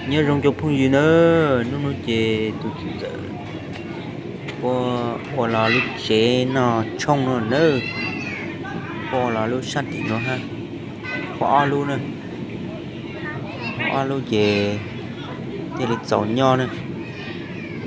Nyob zoo cov phooj ywg na, hnub no ces tus txiv ntxawm puab ua los lub tsev noj tshoob no na, puab ua los lub sab tim no hab, puab ob lub na, puab ob lub ces thiaj li txaus nyob na.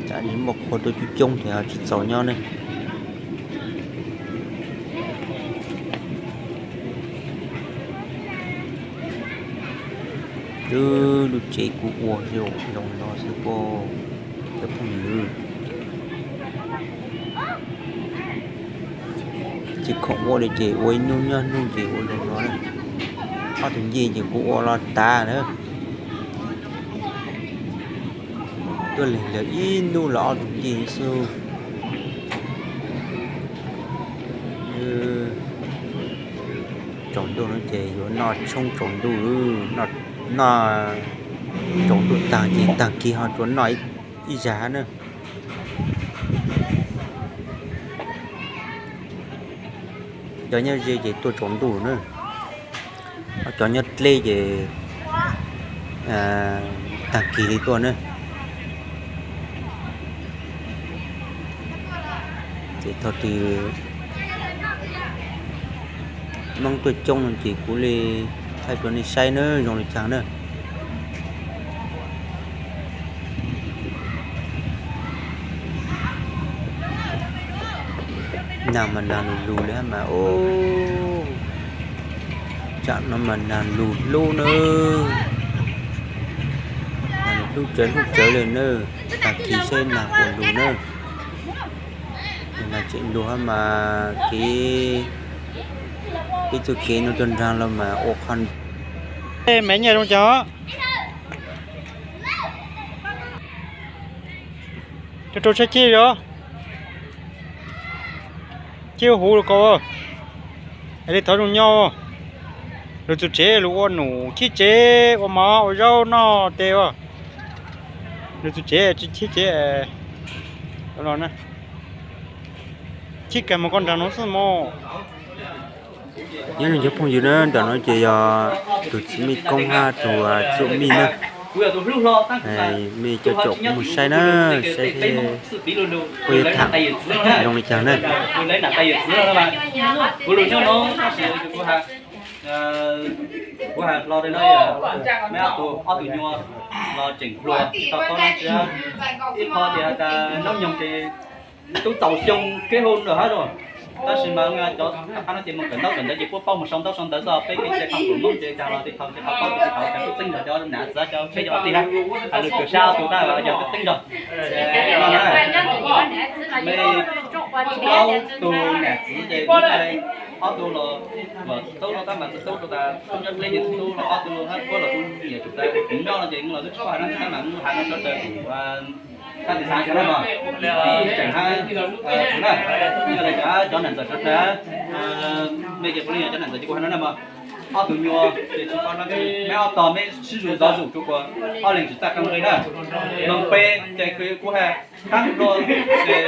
Tsam muaj qhua tuaj coob coob ces ho tsis txaus nyob na. Lub, lub tsev kuv ua zoo no xwb puab cov phooj ywg. Tsis khoom ua li ces ua ib hnub nyob hnub ces ua zoo no na. Ob tug ncej ces kuv ua los tas na. Tuaj leeg lawv ib hnub los ob tug ncej xwb. Tsaus ntuj no ces yuav noj tshoob tsaus ntuj, noj tsaus ntuj tag ces tag kis ho tsuas noj ib zag na. Cov nyob ze ces tuaj tsaus ntuj na, cov nyob dleb ces tag kis li tuaj na. Ces thaum twg Hmoob tuaj coob no ces kuv li thaij rau nej saib na zoo li cas na. Nag mas nag lug lug li mas, tsam no mas nag lug hlub na, nag lug hlub tsawv hlub tsawv li na. Tag kis saib nag puas lug na. Nag tseem lug hab mas kev, ib txoj kev no cov nraag los mas ua qhov me nyiaj zoo cas. Rau rau sab ceg os, ceg huv los ko, es li thov zoo nyob. Lug txug tsev lug ua num chib tsev ua mov ua zaub noj tes os. Lug txug tsev tsis chib tsev, chib kag mus koj nraag nuav xwb mog. Nyob zoo cov phooj ywg na, ntawm no ces yog tus txiv Mej Koob hab tus txiv Mej na. Mej coj caum kuv mus saib na, saib seb puab yuav tham zoo li cas na. Kuv has hlo no, meb ob tug nyuas los tseem hluas tsis tau paub dlaab tsi. Ib qho tias has tas noob nyoog ces tub txaus xyoo kev hu lawm hab lauj. Tab sis mas cov tom qab no ces moog kawm ntaub kawm ntawv ces puab paub moog sau ntaub sau ntawv xwb, peb kev cai qha pum Moob ces caag los tsis thaum tsis tau paub tsis tau caag tub txeeb nrog cov nam txiv cov peb cov tij hab, has lug kws sab ob tug tab yog tub txeeb nrog. Mej ob tug nam txiv ces ob tug los tub no tab mas tub rau tas tub nyob dleb ces tub los ob tug hab puab los kuj nyiam tsum tas kuv nyob no ces los tub tsis paub has no tab mas has no sawv daws kuj sab tis xaav cov na mog, tseem hab kuv na, yog le cov nam ntxawm sawv daws, mej ces puav leej yog cov nam ntxawm ces kuv has no na mog. Ob tug nyuas ces tsis paub dlaab tsi, meb ob tog meb sib zug ntxov zug rua kuas ob leeg tsis txawj qee nqe na. Moog peb ces kuv has qaab dlua ces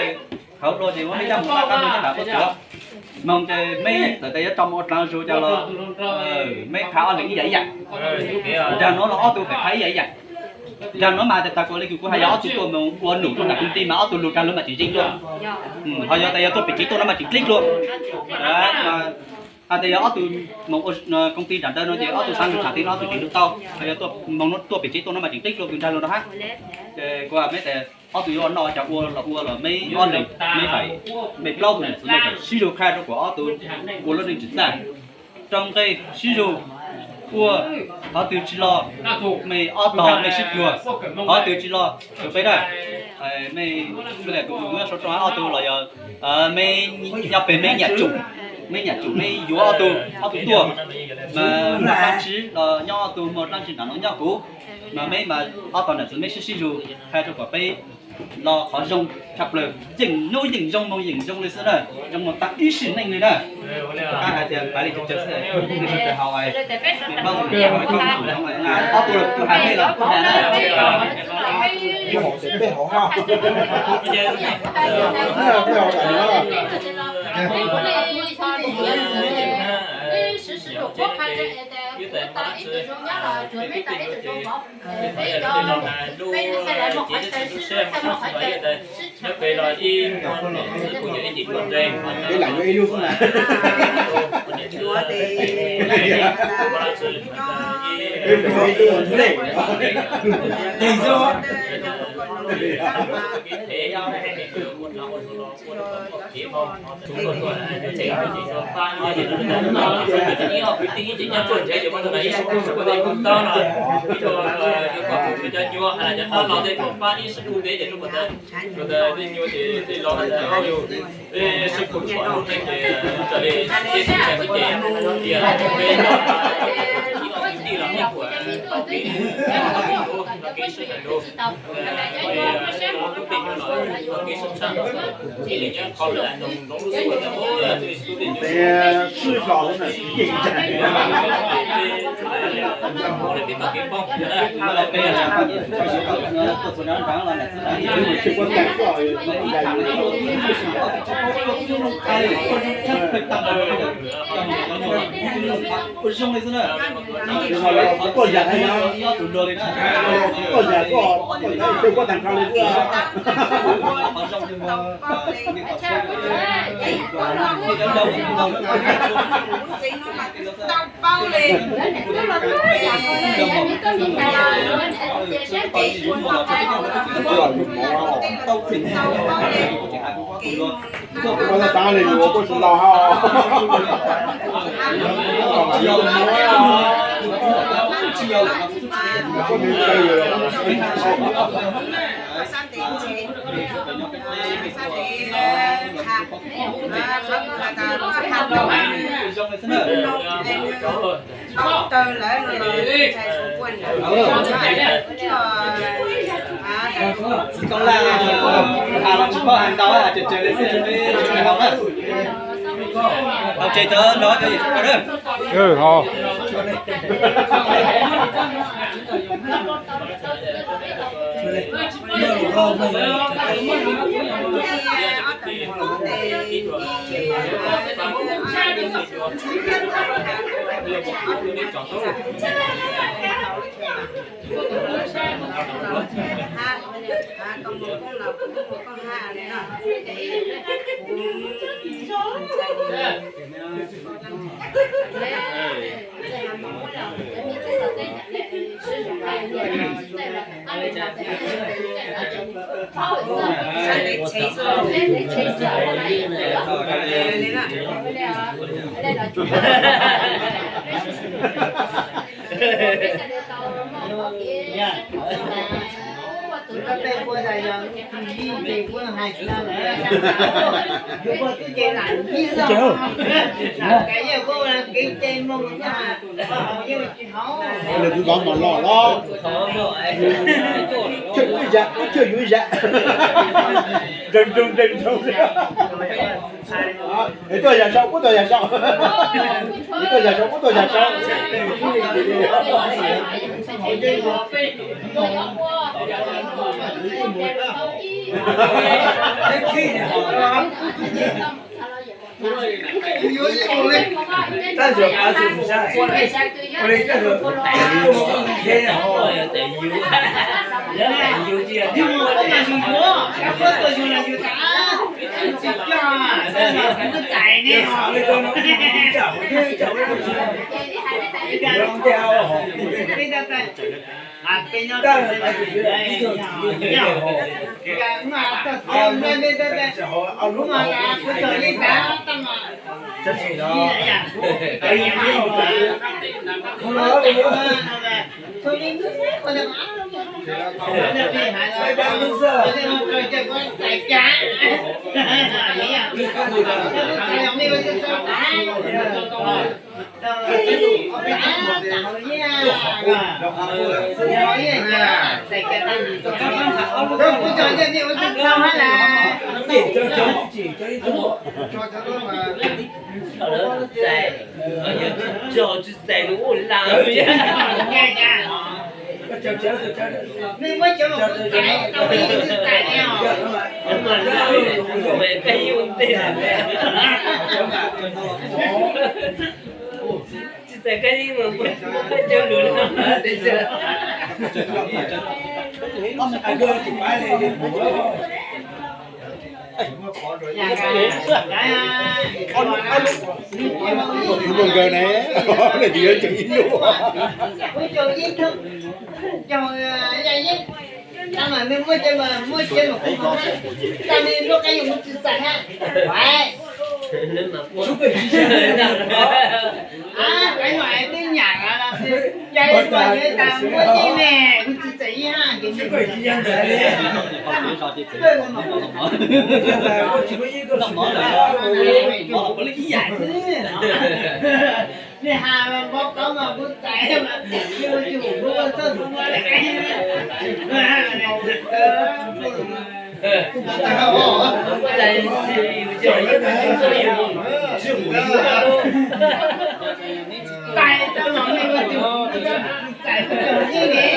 hauv dlua ces muab meb coj mus qab dlua coj nrad tuab tsuav. Moog ces meb txawm tas yuav tso mus ua dlaav zug cas los meb qha ob leeg ib yam ib yam. Nraag nuav los ob tug feem qha ib yam ib yam. Nraag nuav mas tas kuas le kws kuv has yog ob tug tuaj mus ua num rua nam koob tij mas ob tug lug nraag lug mas tseem ntseeg dlua. Ho yog tas yog tuaj pem tsev tuaj no mas tseem dleb dlua. Has tas yog ob tug mus ua koob tij nram ntawd no ces ob tug xaav lug thaam teb no ob tug tseem lug tau, ho yog moog tuaj pem tsev tuaj no mas tseem dleb dlua kws nraag lug no hab. Ces kuv has meb tas ob tug yuav ua noj ua cas ua los ua los meb ob leeg meb faim, mej plaub tug nam txiv mej faim sib zug qha rua kuas ob tug ua lub neej tsim txaj, rau nqe sib zug ua, qhov twg tsis los mej ob tog mej sib cuag, qhov twg tsis los cuag peb dab. Mej, tus nyob sau rau ob tug los yog meb nyob pem meb nyam tsum, meb nyam tsum meb yuav ob tug, ob tug tuaj mas muaj dlaab tsi los nyob ob tug, muaj dlaab tsi nram no nyob kuv, mas meb mas ob tog nam txiv meb sib sib zug qha rua kuas peb los qhov zoo tshaj plawg, yeem nub yeem zoo moog yeem zoo le xwb na, zoo moog taag ib sim neej le na. Qab has tas pav le cov cov xwb, mej sawv daws haus, mej paub tus zoo, ob tug los kuv has mej los kuv has na. Ces ib tug zoo nyob los tsuav me tas ib tug zoo vauv. Peb cov lub cev sib tw lub siab muaj sab tsis los ib tag, nyob pem los ib muaj niam txiv kuj yog ib cim txom ntseeg. Peb lam yuav ib lub xwb na. Tuaj zam, tuaj zam, tuaj, tuaj zam, tuaj zam, tuaj zam. Ua tab tab li yuav kuj tsis los hos. Tsis tau laj, a los tsis pom has ntau, tseem tsawg li xwb, tsis hais hauv na. Hauv tsev tod nrog cov yawm txiv pog na. Nws twb tov mos los los. Chaw yus ib zam, chaw yus ib zam. Nroo nroo nroo nroo. Es tuaj yam sau, kuj tuaj yam sau. Es tuaj yam sau, kuj tuaj yam sau. Tsis txais, tsis txais lub ua laj. Peb yug ntej. Txawm koj yeej mus puag cog lus no. Tus npau nkaws ne, nws yuav cog ib lub. Muaj cai mas muaj cai mas kuv ho, tag li lub qe yus mus tsis txais ha. Qe no es twb nyam los cai mas yog tas muaj yeej ne, kuv tsis txais ib ha ces ib yam xwb. Nej has npau taws mas kuv txais mas, yus yus kuv txoj tus muaj txais tau los nej ua tus txais tau yeej ne.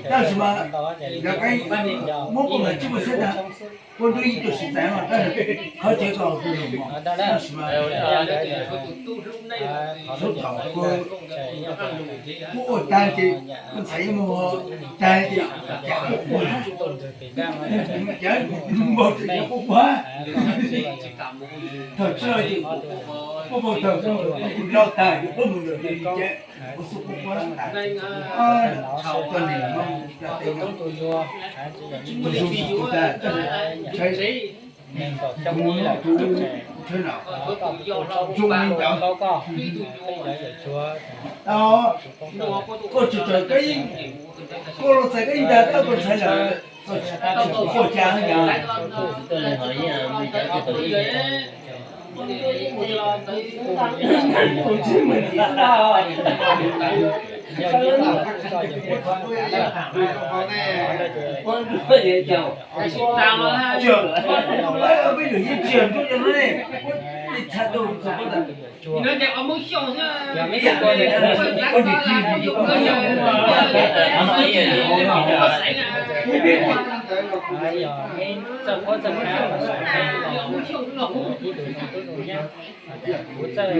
Tab sis mas lawv qeeb muab poj niam tsib puas xeeb tag, puab ntuj yeej tuaj sim txais mas tab sis qhov tseeb ko kuv lus mog, tab sis mas xub thaum kuv ua tag ces kuv ntxhais yeej mus tag ces cas quaj quaj, cas npau tseem cas quaj quaj. Thaum tsis los ces puab npau tag, los tag ces puab mus lawm ces cas kuv xub quaj quaj tas. Tog nim no cov teb no tus zoo tus tag, ntshai kuv tus thawj no zoo li ntawd. Tau, koj tsis txawm koj yeej, koj los txais koj yeej dag koj tus ntxhais lawm, tsis quaj cas yog.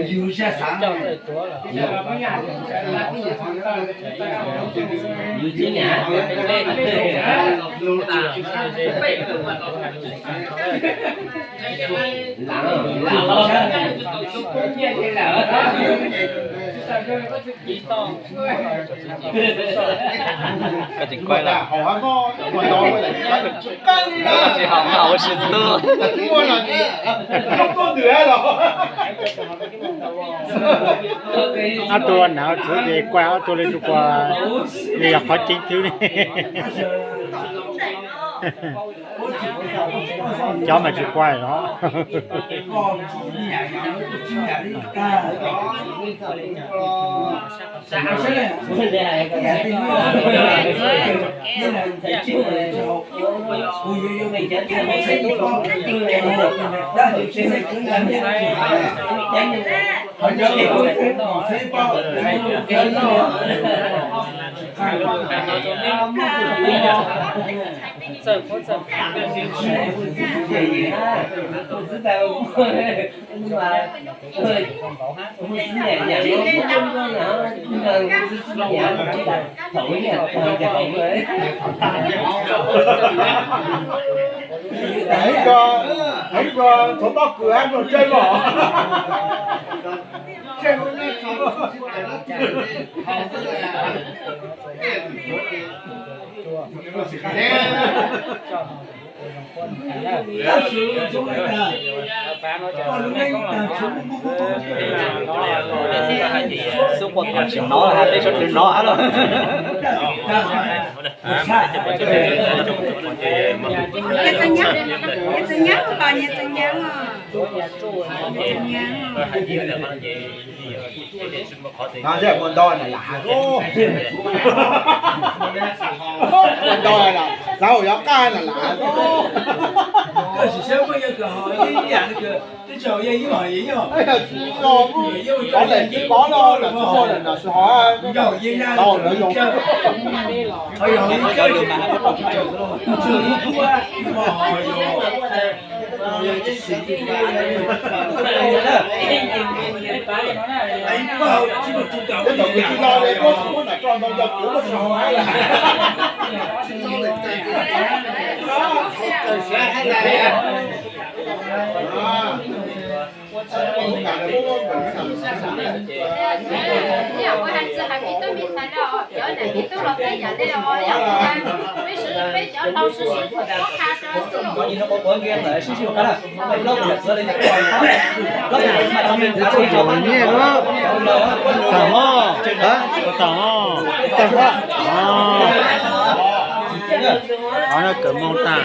Yus zaj xav, yus tsis nyam, lam lam Koj tsis quaj los? Koj tsis haus, haus tsis tu. Ob tug ua nam txiv ces quaj ob tug li tsuas quaj, nws yog qhov ceeb twg li. Cov mas tsis quaj los. Heev ko, heev ko, txhob pob kws hab nplooj tsawb mog. Xub quas tom tsis hnov, hais peb sawv daws hnov lawm. Nyias txav nyab, nyias txav nyab os, nyias txav nyab os, nyias txav nyab os. Ua nto na lam hais, ua nto na, xav ua yuav qaj na lam hais. Koj sim saib muaj yog kawg ho ib yam li kawg, twb tsis yog ib yam li yog. Kov lem tsis kov no, lam tsis muaj lawm no, tsis ho tau lawm yog. Ib tug kwv tij loj li muab tsis muab nram roj ntoo nco kuv muab tsis ho hais lawm. Ua txhawb ua kav lawv muab muab nram. Ua hais txog hais me tub me ntxhais no, cov niam me tub los peb yam li os, yog peb sawv peb cov laus sawv sawv tsees muab qha rau xwb. Tag mog, tag mog, tag mog. Kawm moog tag.